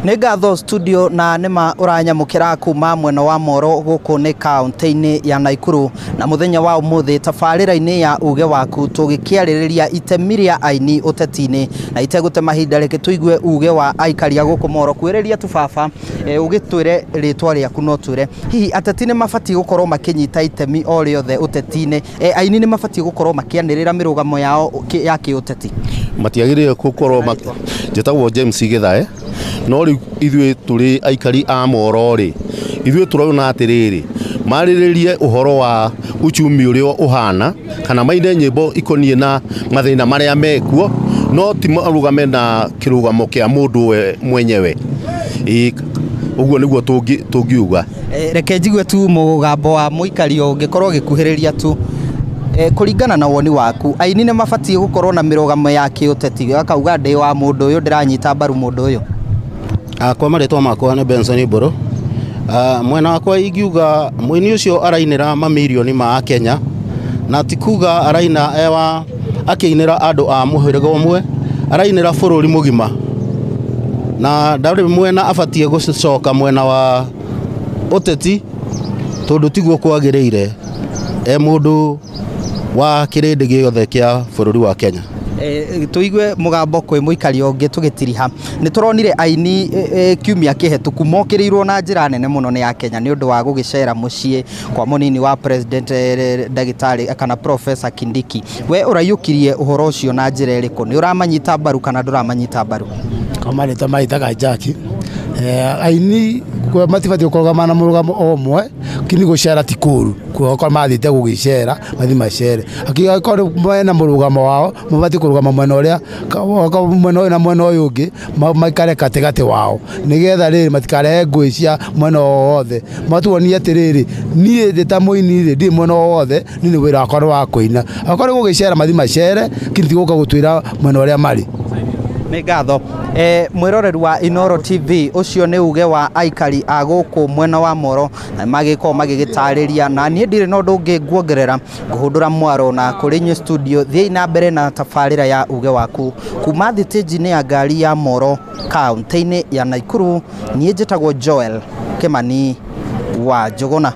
Nĩ ngatho studio na nĩma ũranyamũkĩra kuma mwena wa Moro gũkũ nĩ kaunti-inĩ ya Naikuru na mũthenya wa ũmũthĩ tabarĩra-inĩ ya uge waku tũgĩkĩarĩrĩria itemi rĩa aini ũteti-inĩ na itegũte mahinda reke tũigue uge wa aikari a gũkũ Moro. Kwĩrĩria tu baba, ũgĩtwĩre rĩtwa rĩaku no twĩre hihi ateti nĩ mabatiĩ gũkorwo makĩnyita itemi o rĩothe ũteti-inĩ, aini nĩ mabatiĩ gũkorwo makĩanĩrĩra mĩrũgamo yao ya kĩũteti? Matiagĩrĩire gũkorwo njĩtagwo James Githae, no rĩu ithuĩ tũrĩ aikari a Moro rĩ, ithuĩ tũrona atĩrĩrĩ, marĩrĩrie ũhoro wa uchumi ũrĩa ũhana kana maine nyĩmbo ikoniĩ na mathĩna marĩa mekuo, no ti marũgame na kĩrũgamo kĩa mũndũ we mwenyewe. Ũguo nĩguo tũngiuga. Reke njigue tu mũgambo wa mũikari ũngĩkorwo ũgĩkuhĩrĩria tu. Kũringana na woni waku, aini nĩ mabatiĩ gũkorwo na mĩrũgamo ya kĩũteti, akauga ndĩ wa mũndũ ũyũ, ndĩranyita mbaru mũndũ ũyũ? Kwa marĩtwa makwa nĩ Benson Mbũrũ. Mwena wakwa ingiuga mũini ũcio arainĩra mamirioni ma Kenya, na ti kuga araina ewa akĩinĩra andũ a mũhĩrĩga ũmwe, arainĩra bũrũri mũgima, na ndarĩ mwena abatiĩ gũcoka mwena wa ũteti tondũ tiguo kwagĩrĩire e mũndũ wa kĩrĩndĩ gĩothe kĩa bũrũri wa Kenya. Tũigue mũgambo kwĩ mũikari ũngĩ tũgĩtiriha. Nĩ tũronire aini kiumia kĩhetũku mokĩrĩirwo na njĩra nene mũno nĩ Akenya nĩ ũndũ wa gũgĩcera mũciĩ kwa mũnini wa president, ndagĩtarĩ kana Professor Kindiki. We ũraiyũkirie ũhoro ũcio na njĩra ĩrĩkũ? Nĩ ũramanyita mbaru kana ndũramanyita mbaru? Kwa marĩtwa maitaga Jack. Aini matibatiĩ kũrũgama na mũrũgamo o ũmwe, kini gũcera ti kũũru, okorwo mathiĩte gũgĩcera mathiĩ macere, angĩkorwo mena mũrũgamo wao mabatiĩ kũrũgama mwena ũrĩa, mwena ũyũ na mwena ũyũ ũngĩ, maikare katĩgatĩ wao, nĩgetha rĩrĩ matikarehe ngũĩ cia mwena o wothe. Matuonie atĩrĩrĩ, niĩ ndĩ ta mũini rĩ, ndirĩ mwena o wothe, niĩ nĩ wĩra wakwa nĩ wa kũina, okorwo nĩ gũgĩcera mathiĩ macere, kini ti gũka gũtwĩra mwena ũrĩa marĩ. Nĩ ngatho. Mwĩroreri wa Inooro TV, ũcio nĩ uge wa aikari a gũkũ mwena wa Moro na magĩkorwo magĩgĩtarĩria, na niĩ ndirĩ na ũndũ ũngĩ nguongerera, ngũhũndũra mwaro na kũrĩ inyuĩ studio. Thiĩi na mbere na tabarĩra ya uge waku kuma thitĩnji-inĩ ya ngari ya Moro kaunti-inĩ ya Naikuru. Niĩ njĩtagwo Joel Kimani wa Njũgũna.